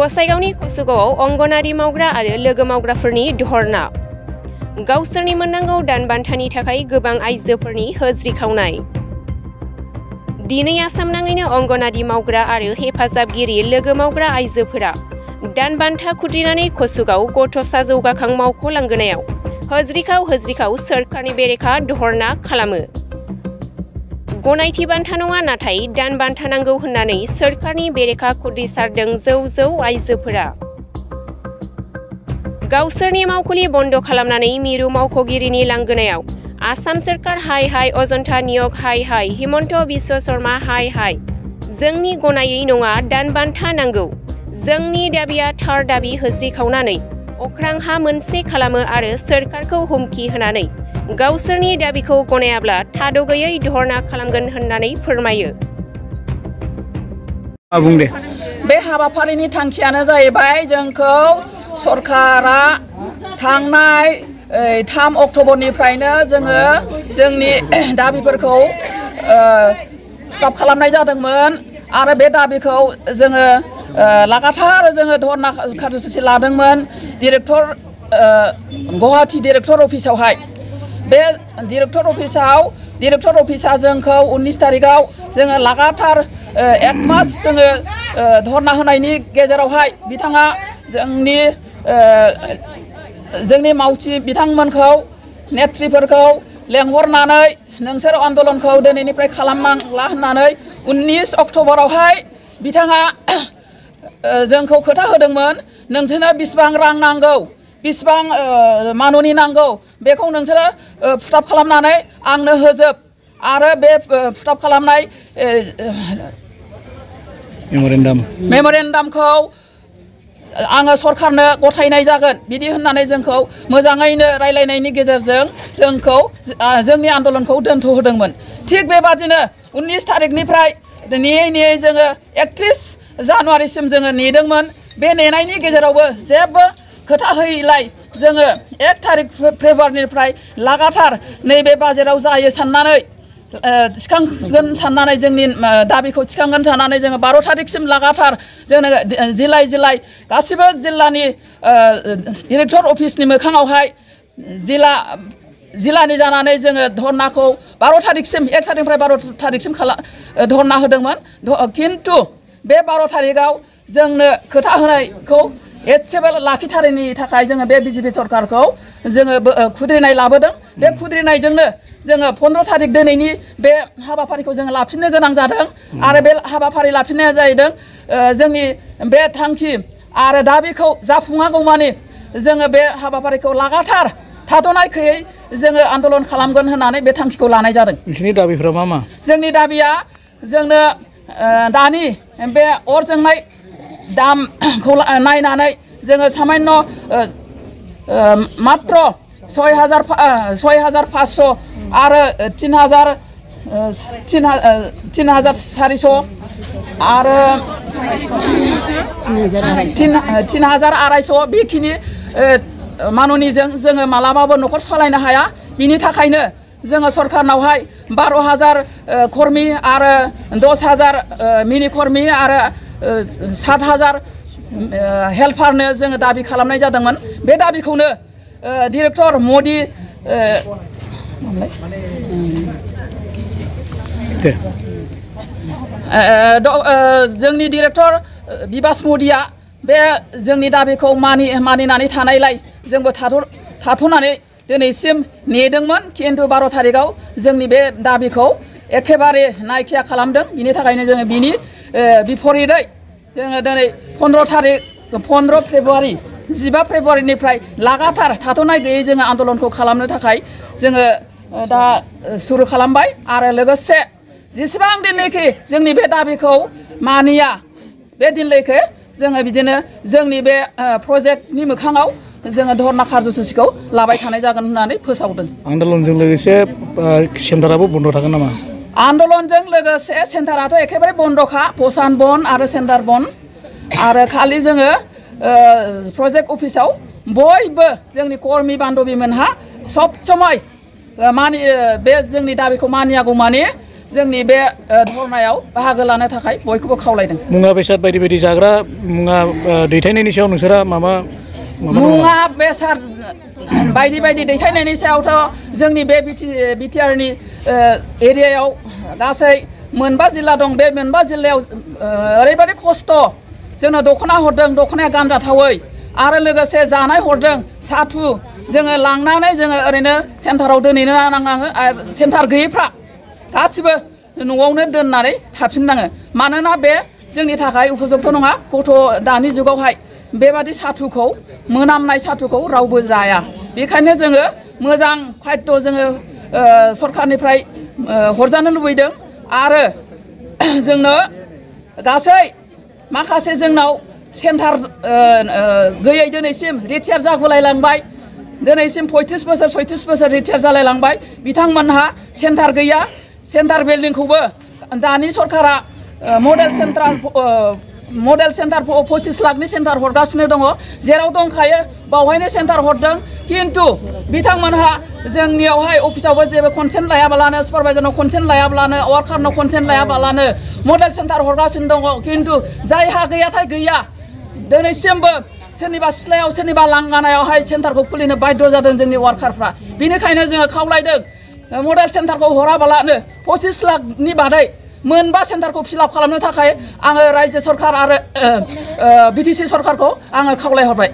गसाइगावनि कसुगावआव अंगनारि मावग्रा आरो लोगो मावग्राफोरनि धरना। गावसोरनि मोननांगौ दान बान्थानि थाखाय गोबां आइजोफोरनि होज्रि खावनाय। दिनै आसामनाङैनो अंगनारि मावग्रा आरो हेफाजाबगिरि लोगो मावग्रा आइजोफोरा दान बान्था खुद्रिनानै कसुगाव गथ'सा जौगाखां मावख' लांगोनायाव होज्रिखाव सोरखारनि बेरेखा धरना खालामो। गनायथि बान्था नङा नाथाय दान बान्था नांगौ होननानै सोरखारनि बेरेखा खुद्रिसारदों जौ आइजोफोरा। गावसोरनि मावखुलि बन्द खालामनानै मिरु मावख'गिरिनि लांगोनायाव आसाम सोरखार हाय अजन्ता नियग हाय हिमन्त बिश्व शर्मा हाय जोंनि गनायै नङा दान बान्था नांगौ। जोंनि दाबिया थार दाबि होज्रि खावनानै अख्रां हा मोनसे खालामो आरो सोरखारखौ हुमखि होनानै गावसोरनि दाबिखौ गनायाब्ला थाद'गैयै धरना खालामगोन होननानै फोरमायो। बे हाबाफारिनि थांखियानो जाहैबाय जोंखौ सरकारा थांनाय 3 अक्ट'बरनिफ्रायनो जोङो जोंनि दाबिफोरखौ स्टप खालामनाय जादोंमोन आरो बे दाबिखौ जोङो लागातार जोङो धरना कार्ज'सुचि लादोंमोन गुवाहाटी डिरेक्टर अफिसावहाय। बे डिरेक्टर अफिसा जोंखौ 19 तारिखआव जोङो लागातार 1 मास जोङो धरना होनायनि गेजेरावहाय बिथाङा जोंनि मावथि बिथांमोनखौ नेत्रिफोरखौ लेंहरनानै नोंसोर आन्दलनखौ दिनैनिफ्राय खालामनांला होननानै 19 अक्ट'बरावहाय बिथाङा जोंखौ खोथा होदोंमोन। नोंसोरनो बिसिबां रां नांगौ, बिसिबां माननि नांगौ बेखौ नोंसोरो फुटाप खालामनानै आंनो होजोब आरो बे फुटाप खालामनाय मेम'रेन्डामखौ आङो सरकारनो गथायनाय जागोन बिदि होननानै जोंखौ मोजाङैनो रायलायनायनि गेजेरजों जोंखौ जोंनि आन्दलनखौ दोनथ'होदोंमोन। थिग बेबादिनो 19 तारिखनिफ्राय नेयै जोङो 31 जानुवारिसिम जोङो नेदोंमोन। बे नेनायनि गेजेरावबो जेबो खोथा होयैलाय जोङो 1 तारिख फेब्रुवारिनिफ्राय लागातार नैबे बाजेटआव जायो साननानै थिखांगोन साननानै जोंनि दाबिखौ थिखांगोन साननानै जोङो 12 तारिखसिम लागातार जोङो जिल्लाय गासिबो जिल्लानि डिरेक्टर अफिसनि मोखाङावहाय जिल्लानि जानानै जोङो धरनाखौ 12 तारिखसिम 1 तारिखनिफ्राय 12 तारिखसिम धरना होदोंमोन। खिन्थु बे 12 तारिखआव जोंनो खोथा होनायखौ एसेबो लाखिथारैनि थाखाय जोङो बे बिजेपि सरकारखौ जोङो खुद्रिनाय लाबोदों। बे खुद्रिनायजोंनो जोङो 15 तारिख दिनैनि बे हाबाफारिखौ जोङो लाफिननो गोनां जादों आरो बे हाबाफारि लाफिननाया जाहैदों जोंनि बे थांखि आरो दाबिखौ जाफुङागौमानि जोङो बे हाबाफारिखौ लागातार थाद'नाय गैयै जोङो आन्दलन खालामगोन होननानै बे थांखिखौ लानाय जादों। नोंसोरनि दाबिफोरा मा? जोंनि दाबिया जोंनो दानि बे अर जोंनाय दामखौ नायनानै जोङो सामान्य मात्र 6,500 आरो 3,400 आरो 3,200 बेखिनि माननिजों जोङो मालाबाबो न'खर सालायनो हाया। बिनि थाखायनो जोङो सरकारनावहाय 12,000 कर्मि आरो 10,000 मिनि कर्मि आरो 7,000 हेल्पारनो जोङो दाबि खालामनाय जादोंमोन। बे दाबिखौनो डिरेक्टर मदि जोंनि डिरेक्टर बिबास मदिया बे जोंनि दाबिखौ मानिनानै थानायलाय जोंबो थाथ'नानै दिनैसिम नेदोंमोन। खिन्थु 12 तारिखआव जोंनि बे दाबिखौ एखेबारे नायखिया खालामदों। बिनि थाखायनो जोङो बिनि बिपरितै जोङो दिनै 15 फेब्रुवारि 15 फेब्रुवारिनिफ्राय लागातार थाथ'नाय गैयै जोङो आन्दलनखौ खालामनो थाखाय जोङो दा सुरु खालामबाय आरो लोगोसे जेसेबां दिनैखि जोंनि बे दाबिखौ मानिया बे दिनैखि जोङो बिदिनो जोंनि बे प्रजेक्टनि मोखाङाव जोङो धरना कार्ज'सुचिखौ लाबाय थानाय जागोन होननानै फोसावदों। आन्दलनजों लोगोसे सेन्टाराबो बन्द थागोन नामा? आन्दलनजों लोगोसे सेन्टाराथ' एखेबारे बन्दखा, पसान बन्द आरो सेन्टार बन्द आरो खालि जोङो प्रजेक्ट अफिसाव बयबो जोंनि कर्मि बान्धबीमोनहा सब समय बे जोंनि दाबिखौ मानियागौ मानि जोंनि बे धरनायाव बाहागो लानो थाखाय बयखौबो खावलायदों। मुवा बेसाद बायदि बायदि जाग्रा मुवा दैथायनायनि सायाव नोंसोरा मुवा बेसाद बायदि बायदि दैथायनायनि सायावथ' जोंनि बे बिटिआरनि एरियायाव गासै 9 जिल्ला दं। बे 9 जिल्लायाव ओरैबायदि खस्थ' जोंनो दख'ना हरदों, दख'नाया गानजाथावै आरो लोगोसे जानाय हरदों साथु जोङो लांनानै जोङो ओरैनो सेन्टाराव दोनहैनो नाङो आरो सेन्टार गैयैफ्रा गासिबो न'आवनो दोननानै थाफिननाङो। मानोना बे जोंनि थाखाय उपयुक्त नङा। दानि जुगावहाय बेबादि साथुखौ मोनामनाय साथुखौ रावबो जाया। बेखायनो जोङो मोजां खाद्य जोङो सरखारनिफ्राय हरजानो लुबैदों आरो जोंनो गासै माखासे जोंनाव सेन्टार गैयै दिनैसिम रिटायार जागुलायलांबाय। दिनैसिम 35 बोसोर 36 बोसोर रिटायार जालायलांबाय। बिथांमोनहा सेन्टार गैया। सेन्टार बिल्डिंखौबो दानि सरकारा मडेल सेन्टार 25 लाखनि सेन्टार हरगासिनो दङ। जेराव दंखायो बावहायनो सेन्टार हरदों। खिन्थु बिथांमोनहा जोंनियावहाय अफिसावबो जेबो consent लायाबालानो, सुपारभाइजारनाव consent लायाबालानो, वार्कारनाव consent लायाबालानो model centre हरगासिनो दङ। खिन्थु जायहा गैयाथाय गैया। दिनैसिमबो सोरनिबा सिथ्लायाव सोरनिबा लांगानायावहाय सेन्टारखौ खुलिनो बाध्य जादों जोंनि वार्कारफ्रा। बेनिखायनो जोङो खावलायदों मडेल सेन्टारखौ हराबालानो 25 लाखनि बादै 9 सेन्टारखौ फिलआप खालामनो थाखाय आङो रायजो सरकार आरो बिटिसि सरकारखौ आङो खावलायहरबाय।